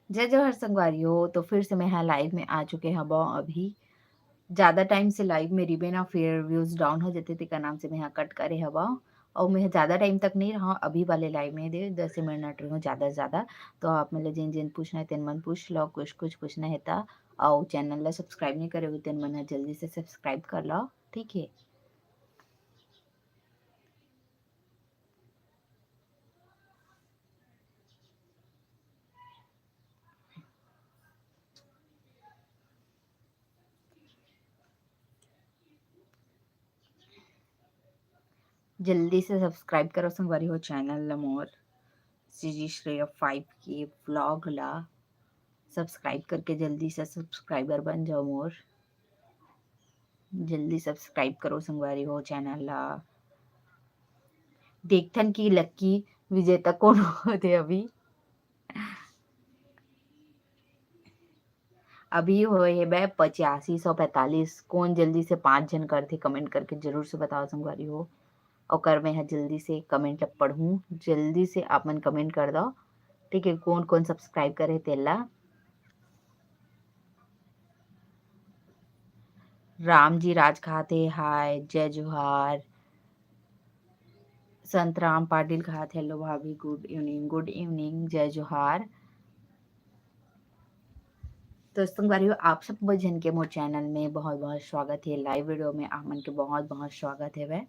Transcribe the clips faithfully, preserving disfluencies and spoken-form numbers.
जय जोहार संगवारी हो, तो फिर से मैं यहाँ लाइव में आ चुके हबो। अभी ज़्यादा टाइम से लाइव में रिबे ना, फिर व्यूज डाउन हो जाते, तेकर नाम से मैं यहाँ कट करे हबो। और मैं ज़्यादा टाइम तक नहीं रहा अभी वाले लाइव में, दे दस मिनट रही हूँ ज़्यादा से ज़्यादा। तो आप मन ला जेन जेन पूछना है तेन मन पूछ लो, कुछ कुछ पूछना है ता। और चैनल ला सब्सक्राइब नहीं करे हो तेन मन ह जल्दी से सब्सक्राइब कर लो, ठीक है। जल्दी से सब्सक्राइब करो संगवारी हो चैनल ला मोर, सीजी श्रेया फाइव के व्लॉग ला सब्सक्राइब करके जल्दी से सब्सक्राइबर बन जाओ मोर। जल्दी सब्सक्राइब करो संगवारी हो चैनल ला। देखथन कि लक्की विजेता कौन होथे अभी। अभी होए हेबे पचासी सौ पैंतालीस। कौन जल्दी से पाँच झन करथे, कमेंट करके जरूर से बताओ संगवारी हो। ओकर मैं ह जल्दी से कमेंट ला पढ़ूँ, जल्दी से आप मन कमेंट कर दो, ठीक है, कौन कौन सब्सक्राइब करे हे तेला। राम जी राज कहाथे हाय, जय जोहार। संतराम पाटिल कहाथे हेलो भाभी, गुड इवनिंग, गुड इवनिंग, जय जोहार। तो संगवारी हो, आप सब झन के मोर चैनल में बहुत बहुत स्वागत है। लाइव वीडियो में आप मन के बहुत बहुत स्वागत है।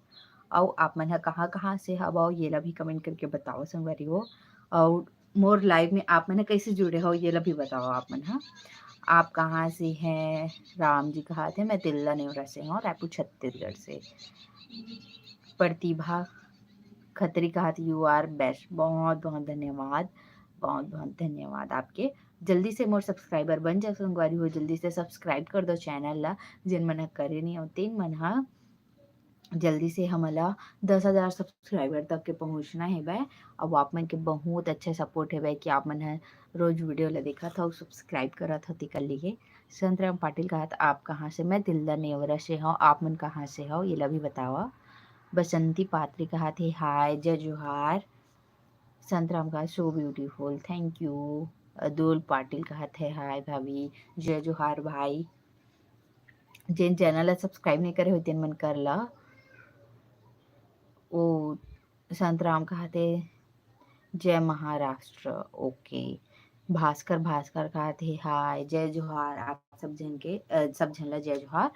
और आप मन ह कहाँ कहाँ से हवो, ये ला भी कमेंट करके बताओ संगवारी हो। और मोर लाइव में आप मन ह कैसे जुड़े हो, ये ला भी बताओ आप मन ह। आप कहाँ से हैं? राम जी कहाथे, मैं तिल्ला नेवरा से हूँ, रायपुर छत्तीसगढ़ से। प्रतिभा खत्री कहाथे यू आर बेस्ट। बहुत बहुत धन्यवाद, बहुत बहुत धन्यवाद आपके। जल्दी से मोर सब्सक्राइबर बन जाओ संगवारी हो, जल्दी से सब्सक्राइब कर दो चैनल ला। जेन मन ह करे नहीं हो तेन मन ह जल्दी से हमला दस हजार सब्सक्राइबर तक के पहुँचना हेवय। अब आप मन के बहुत अच्छा सपोर्ट हेवय कि आप मन ह रोज वीडियो ला देखत हव, सब्सक्राइब करत हव, तेकर लिए। संतराम पाटिल कहाथे आप कहाँ से? मैं तिल्दा नेवरा से हव, आप मन कहाँ से हव, ये ला भी बतावा। बसंती पात्री कहाथे हाय, जय जोहार। Santram कहाथे so beautiful, thank you। अदुल Patil कहाथे हाय भाभी, जय जोहार भाई। जेन चैनल ला सब्सक्राइब नहीं करे हो तेन मन कर ला। ओ संतराम कहाथे जय महाराष्ट्र, ओके। भास्कर, भास्कर कहाथे हाय, जय जोहार, आप सब झन के, अ, सब झन ला जय जोहार।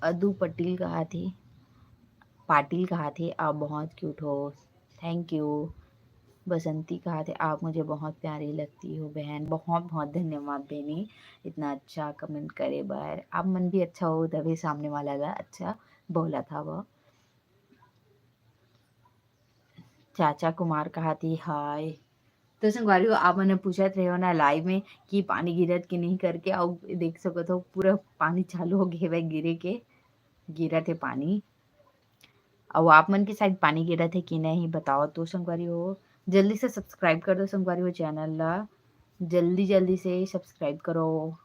अदू पटेल कहाथे, पाटिल कहाथे, आप बहुत क्यूट हो, थैंक यू। बसंती कहाथे आप मुझे बहुत प्यारी लगती हो बहन, बहुत बहुत धन्यवाद बहनी, इतना अच्छा कमेंट करे बर। आप मन भी अच्छा हो तभी सामने वाला ला अच्छा बोलत हव। चाचा कुमार कहाथे हाय। तो संगवारी हो, आप मन पूछत रहे हो ना लाइव में कि पानी गिरत कि नहीं करके, अउ देख सकत हो पूरा पानी चालू हो गए हवय गिरे के, गिरत हे पानी। अउ आप मन के साइड पानी गिरत हे कि नहीं बताओ तो संगवारी हो। जल्दी से सब्सक्राइब कर दो संगवारी हो चैनल ला, जल्दी जल्दी से सब्सक्राइब करो,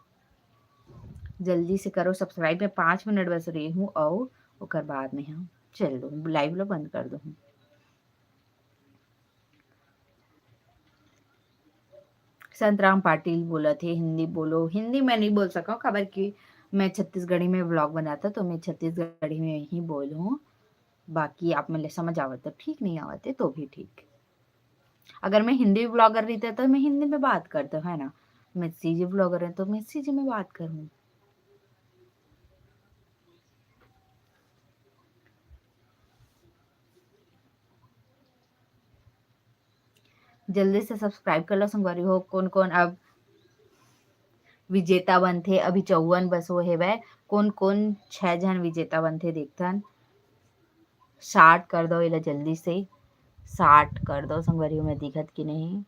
जल्दी से करो सब्सक्राइब। मैं पाँच मिनट बस रही हूँ अउ ओकर बाद में हम चल दूँ, लाइव ला बंद कर दूँ। संतराम पाटिल बोलत हे, हिंदी बोलो। हिंदी मैं नहीं बोल सकव, काबर कि मैं छत्तीसगढ़ी में व्लॉग बनाता, तो मैं छत्तीसगढ़ी में ही बोलूँ। बाकी आप मन ले समझ आवत तो ठीक, नहीं आवत हे तो भी ठीक। अगर मैं हिंदी व्लॉगर रहिता तो मैं हिंदी में बात करता, है ना? मैं सीजी व्लॉगर है तो मैं सीजी में बात करूँ। जल्दी से सब्सक्राइब कर लो संगवारी हो। कोन कोन अब विजेता बनथे? अभी चौवन बस हो हेवय। कोन कोन छह झन विजेता बनथे देखथन। साठ कर दो एला जल्दी से, साठ कर दो संगवारी हो। मैं दिखत कि नहीं,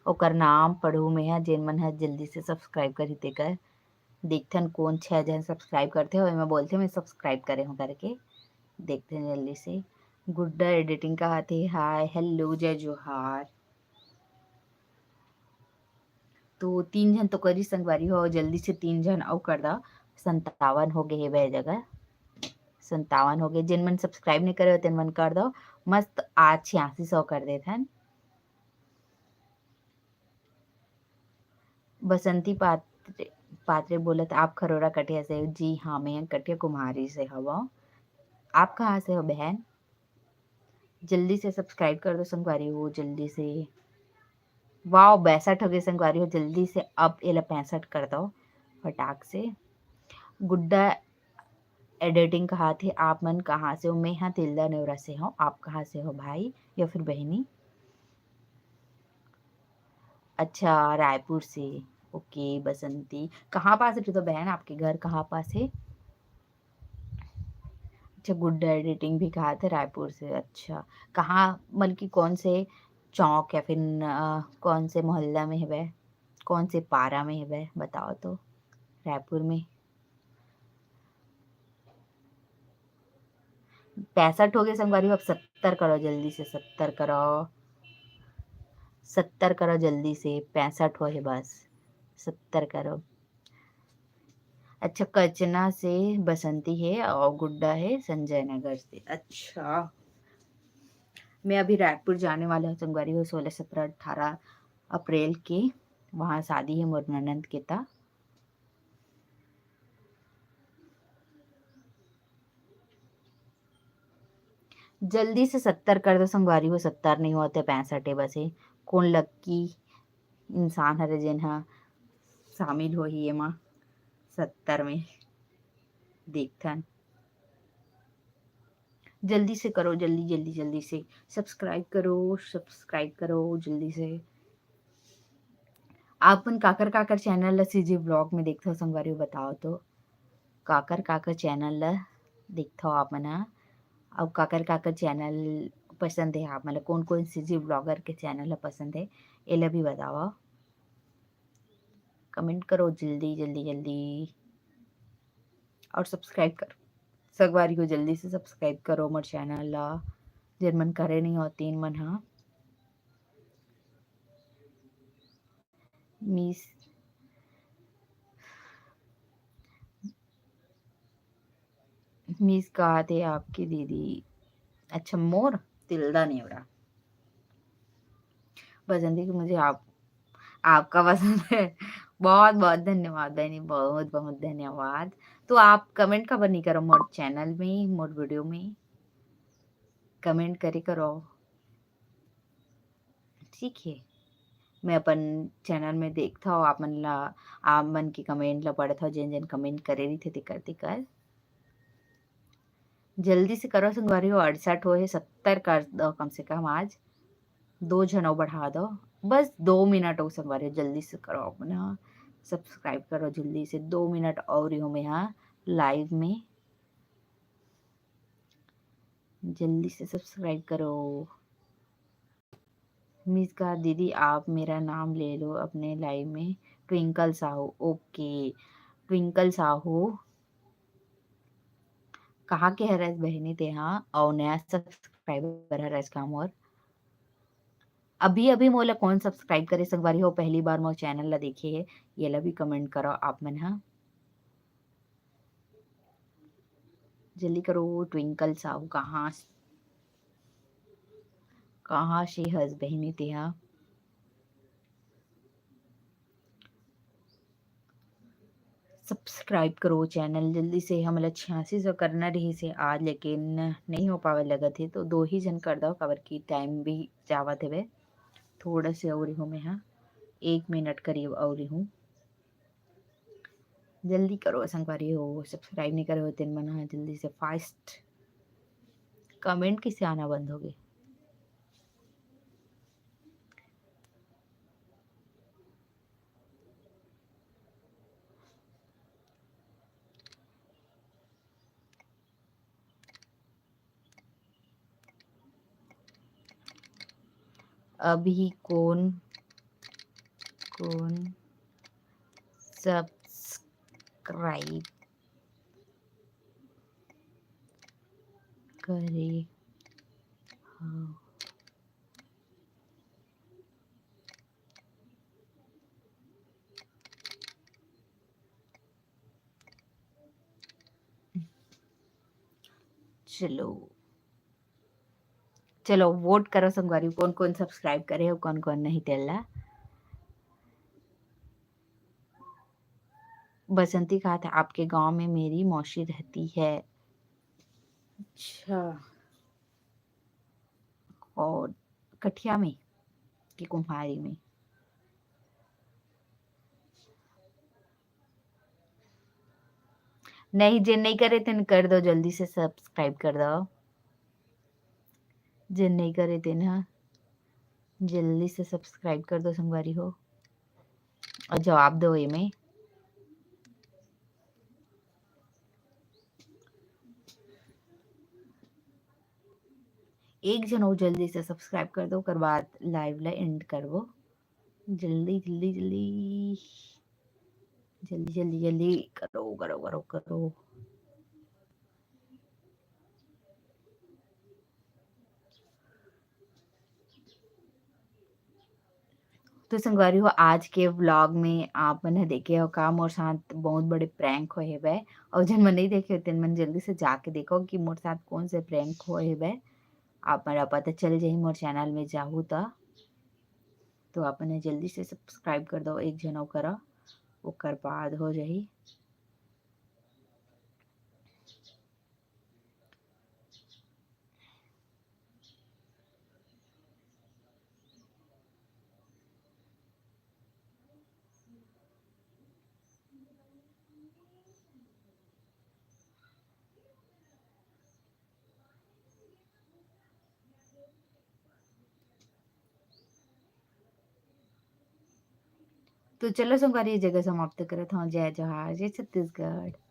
ओकर नाम पढ़ू मैं ह, जेन मन ह जल्दी से सब्सक्राइब करही तेकर। देखथन कोन छह झन सब्सक्राइब करथे, ओमा बोलथे मैं सब्सक्राइब करे हूँ करके। देखथन जल्दी से। गुड्डा एडिटिंग कहाथे हाय, हेलो, जय जोहार। तो तीन झन तो करी संगवारी हो, जल्दी से तीन झन अउ कर दा। संतावन हो गए हे बे जगह, संतावन हो गए। जेन मन सब्सक्राइब नहीं करे हो तेन मन कर दो। मस्त आज छियासी सौ कर देथन। बसंती पात्रे, पात्रे बोलत, "आप खरोरा कटिया से हो?" जी हाँ, मैं कटिया कुम्हारी से हवं। आप कहाँ से हो बहन? जल्दी से subscribe कर दो संगवारी हो, जल्दी से। वाओ, बासठ हो गए संगवारी हो, जल्दी से अब एला पैंसठ कर दो फटाक से। गुड्डा editing कहा थे, आप मन कहाँ से हो? मैं हाँ तिल्दा नेवरा से हूँ। आप कहाँ से हो भाई या फिर बहनी? अच्छा, रायपुर से। ओके बसंती, कहाँ पास है तो बहन, आपके घर कहाँ पास है? अच्छा, गुड्डा editing भी कहा थे रायपुर से। अच्छा, कहाँ, मतलब कि कौन से चौक या फिर न-, अ, कौन से मोहल्ला में है वह, कौन से पारा में है वह, बताओ तो, रायपुर में। पैंसठ हो गए संगवारी हो, अब सत्तर करो जल्दी से, सत्तर करो, सत्तर करो जल्दी से, पैंसठ हो है बस, सत्तर करो। अच्छा, कचना से बसंती है और गुड्डा है संजय नगर से। अच्छा, मैं अभी रायपुर जाने वाला हूँ संगवारी हो, सोलह, सत्रह, अठारह अप्रैल के, वहाँ शादी है मोर ननंद के ता। जल्दी से सत्तर कर दो संगवारी हो, सत्तर नहीं होते, पैंसठ है बस। ये कौन लक्की इंसान हरे जेन हा शामिल होही एमा सत्तर में? देखथन, जल्दी से करो, जल्दी, जल्दी, जल्दी से subscribe करो, subscribe करो जल्दी से। आप मन काकर काकर channel ला CG vlog में देखथो संगवारी हो, बताओ तो, काकर काकर channel ला देखथो आप मन ह, अउ काकर काकर channel पसंद है आप मन ला, कौन कौन CG vlogger के channel ला पसंद है, एला भी बताओ। Comment करो जल्दी, जल्दी, जल्दी। और subscribe करो संगवारी हो, जल्दी से subscribe करो मोर channel ला, जेन मन करे नहीं हो तेन मन हा। मिस, मिस कहा थे आपकी दीदी। अच्छा, मोर तिल्दा नेवरा। बसंती कि मुझे आप, आपका पसंद है। बहुत बहुत धन्यवाद बहनी, बहुत बहुत धन्यवाद। तो आप comment काबर नहीं करो मोर channel में, मोर video में comment करे करो, ठीक है? मैं अपन channel में देखता हूँ आप मन ला, आप मन के comment ला पढ़ता हूँ, जेन जेन comment करे रही थे तेकर तेकर। जल्दी से करो संगवारी हो, अड़सठ हो है, सत्तर कर दो कम से कम आज, दो झन अउ बढ़ा दो, बस दो मिनट हो संगवारी हो, जल्दी से करो आप मन ह, subscribe करो जल्दी से, दो मिनट और ही हो मैं यहाँ live में, जल्दी से subscribe करो। मिस का दीदी, आप मेरा नाम ले लो अपने live में, ट्विंकल साहू। ओके ट्विंकल साहू, कहाँ के हरस बहिनी तेहा, अउ नया subscriber हरस का मोर? अभी अभी मोला कौन subscribe करे संगवारी हो, पहली बार मोर channel ला देखे है, ये ला भी comment करो आप मन हा। जल्दी करो ट्विंकल साहू, कहाँ, कहाँ से हस बहिनी तेहा? Subscribe करो channel जल्दी से, हमला छियासी सौ करना रही से आज, लेकिन नहीं हो पावे लगत है, तो दो ही जन कर दो, काबर की time भी जावत हवे। थोड़ा से और हूँ मैं, हाँ, एक मिनट करीब और हूँ। जल्दी करो संगवारी हो, subscribe नहीं करे हो तेन मन ह, जल्दी से fast। Comment किसे आना बंद हो गए? अभी कौन, कौन subscribe करे हो? चलो, चलो vote करो संगवारी, कौन कौन subscribe करे हो, कौन कौन नहीं, तेला। बसंती कहा था, "आपके गांव में मेरी मौसी रहती है।" अच्छा। और कठिया में कि कुम्हारी में? नहीं, जेन नहीं करे तेन कर दो, जल्दी से subscribe कर दो। जेन नहीं करे तेन ह जल्दी से subscribe कर दो संगवारी हो, और जवाब दो एमे। एक झन अउ जल्दी से subscribe कर दो, ओकर बाद live ला end करबो। जल्दी, जल्दी, जल्दी, जल्दी, जल्दी, जल्दी करो, करो, करो, करो। तो संगवारी हो, आज के vlog में आप मन ह देखे हो का, मोर साथ बहुत बड़े prank होए हेबे, और जन मन नहीं देखे हो, तेन मन जल्दी से जाके देखो कि मोर साथ कौन से prank होए हेबे। आप मन ला पता चल जाही मोर channel में जाहू त। तो आप मन ह जल्दी से subscribe कर दो, एक झन अउ करा, ओकर बाद हो जाही। तो चलो संगवारी, ये जगह समाप्त करत हूँ। जय जोहार, जय छत्तीसगढ़।